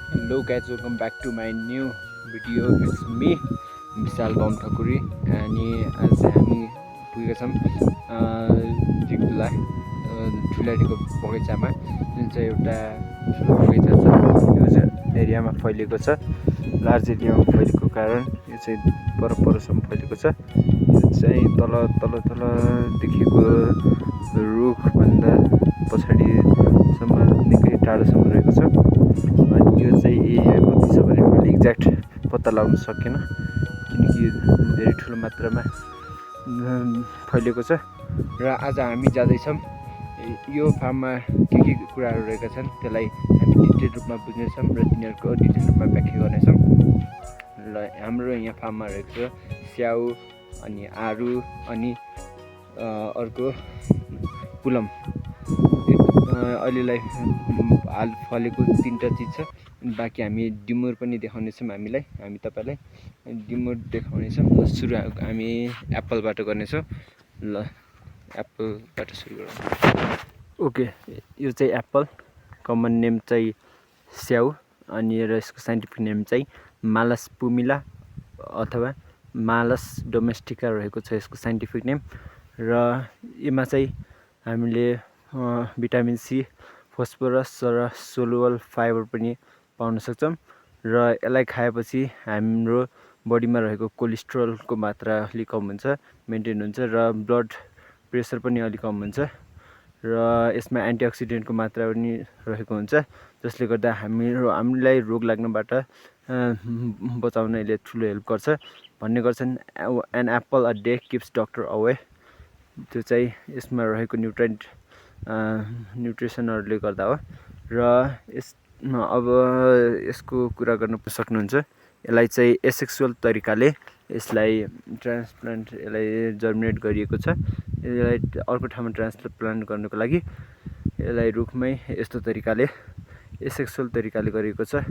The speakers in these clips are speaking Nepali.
Hello guys, welcome back to my new video. It's me, Vishal bomb Thakuri अनि आज हामी पुगेका छौँ जिग्दुला ठुलाडीको बगैँचामा जुन चाहिँ एउटा ठुलो बगैँचा छ। यो चाहिँ एरियामा फैलिएको छ। लार्ज एरियामा फैलिएको कारण यो चाहिँ परसम्म फैलिएको छ। यो चाहिँ तल देखेको रुखभन्दा पछाडिसम्म निकै टाढोसम्म रहेको छ। अनि यो चाहिँ एरिया कति छ भने मैले एक्ज्याक्ट पत्ता लगाउन सकेन, किनकि यो धेरै ठुलो मात्रामा फैलिएको छ। र आज हामी जाँदैछौँ यो फार्ममा के कुराहरू रहेका छन् त्यसलाई हामी डिटेल रूपमा बुझ्नेछौँ र तिनीहरूको डिटेल रूपमा व्याख्या गर्नेछौँ। र हाम्रो यहाँ फार्ममा रहेको छ स्याउ, अनि आरु, अनि अर्को पुलम। अहिलेलाई फलेको 3टा चिज छ। बाँकी हामी डिमुर पनि देखाउनेछौँ। हामी तपाईँलाई डिमुर देखाउनेछौँ। ल सुरु हामी एप्पलबाट गर्नेछौँ। ल एप्पलबाट सुरु गरौँ। ओके, यो चाहिँ एप्पल, कमन नेम चाहिँ स्याउ, अनि र यसको साइन्टिफिक नेम चाहिँ मालस पुमिला अथवा मालस डोमेस्टिका रहेको छ यसको साइन्टिफिक नेम। र यसमा चाहिँ हामीले भिटामिन सी, फस्फोरस र सोलुबल फाइबर पनि पाउन सक्छौँ। र यसलाई खाएपछि हाम्रो बडीमा रहेको कोलेस्ट्रोलको मात्रा अलिक कम हुन्छ, मेन्टेन हुन्छ, र ब्लड प्रेसर पनि अलिक कम हुन्छ। र यसमा एन्टिअक्सिडेन्टको मात्रा पनि रहेको हुन्छ, जसले गर्दा हामीलाई रोग लाग्नबाट बचाउन यसले ठुलो हेल्प गर्छ भन्ने गर्छन्। An apple a day keeps doctor away. त्यो चाहिँ यसमा रहेको न्युट्रिसनहरूले गर्दा हो। र अब यसको कुरा गर्न सक्नुहुन्छ। यसलाई चाहिँ एसेक्सुअल तरिकाले यसलाई जर्मिनेट गरिएको छ। यसलाई अर्को ठाउँमा ट्रान्सप्लान्ट गर्नको लागि यसलाई रुखमै यस्तो तरिकाले एसेक्सुअल तरिकाले गरिएको छ।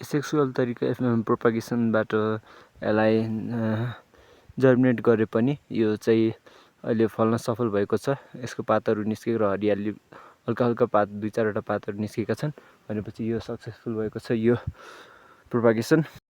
एसेक्सुअल तरिका प्रोपागेसनबाट यसलाई जर्मिनेट गरे पनि यो चाहिँ अहिले फल्न सफल भएको छ। यसको पातहरू निस्केको र हरियाली हल्का पात 2-4वटा पातहरू निस्केका छन् भनेपछि यो सक्सेसफुल भएको छ यो प्रोपागेसन।